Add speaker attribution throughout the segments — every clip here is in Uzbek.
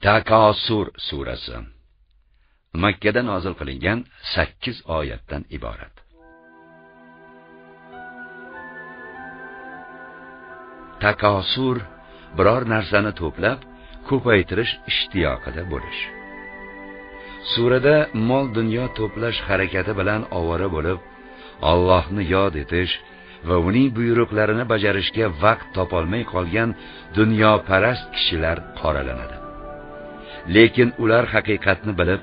Speaker 1: Takosur surasi Makkada nozil qilingan 8 oyatdan iborat. Takosur biror narsani to'plab ko'paytirish ishtiyoqida bo'lish. Surada mol dunyo to'plash harakati bilan ovora bo'lib, Allohni yod etish va uning buyruqlarini bajarishga vaqt topolmay qolgan dunyoparast kishilar qoralanadi. Lekin ular haqiqatni bilib,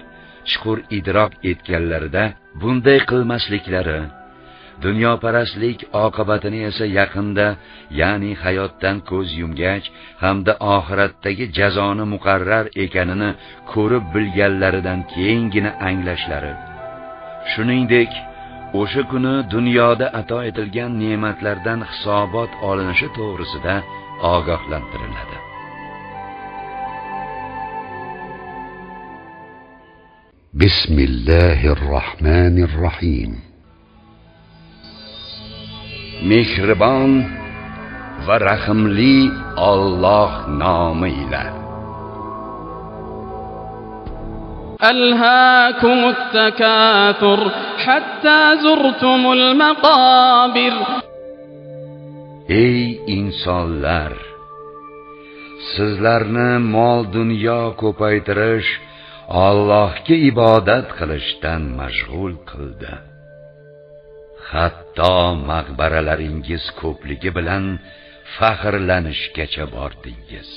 Speaker 1: chuqur idrok etganlarida bunday qilmasliklari, dunyoparastlik oqibatini esa yaqinda, ya'ni hayotdan ko'z yumgach hamda oxiratdagi jazoni muqarrar ekanini ko'rib bilganlaridan keyingina anglashlari. Shuningdek, o'sha kuni dunyoda ato etilgan ne'matlardan hisobot olinishi to'g'risida ogohlantiriladi.
Speaker 2: Bismillahirrohmanirrohim.
Speaker 1: Mehribon va rahimli Alloh nomi ila.
Speaker 3: ألهاكم التكاثر حتى زرتم المقابر.
Speaker 1: Ey insonlar, sizlarni mol dunyo ko'paytirish Allohga ibodat qilishdan mashg'ul qildi. Hatto maqbaralaringiz ko'pligi bilan faxrlanishgacha bordingiz.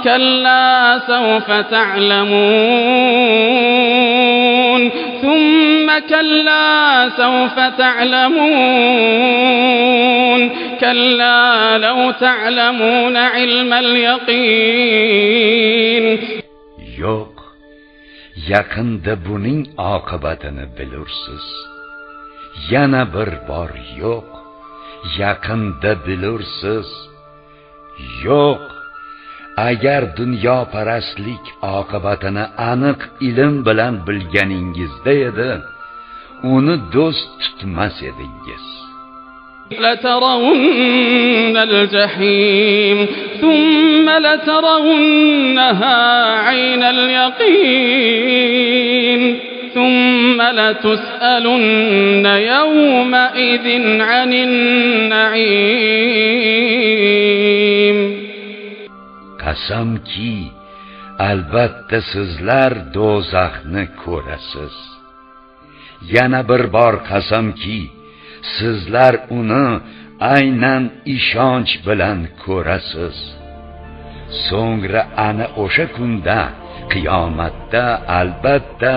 Speaker 3: كلا سوف تعلمون ثم كلا سوف تعلمون كلا لو تعلمون علم اليقين.
Speaker 1: Yo'q, yaqinda buning oqibatini bilursiz. Yana bir bor yo'q, yaqinda bilursiz. Yo'q, agar dunyoparastlik oqibatini aniq ilm bilan bilganingizda edi, uni do'st tutmas edingiz.
Speaker 3: لترون الجحيم ثم لترونها عين اليقين ثم لتسألن يومئذ عن النعيم.
Speaker 1: Qasamki, albatta sizlar do'zaxni ko'rasiz. Yana bir bor qasamki, sizlar uni aynan ishonch bilan ko'rasiz. So'ngra ana o'sha kunda, qiyomatda albatta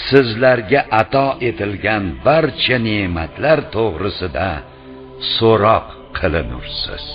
Speaker 1: sizlarga ato etilgan barcha ne'matlar to'g'risida so'roq qilinursiz.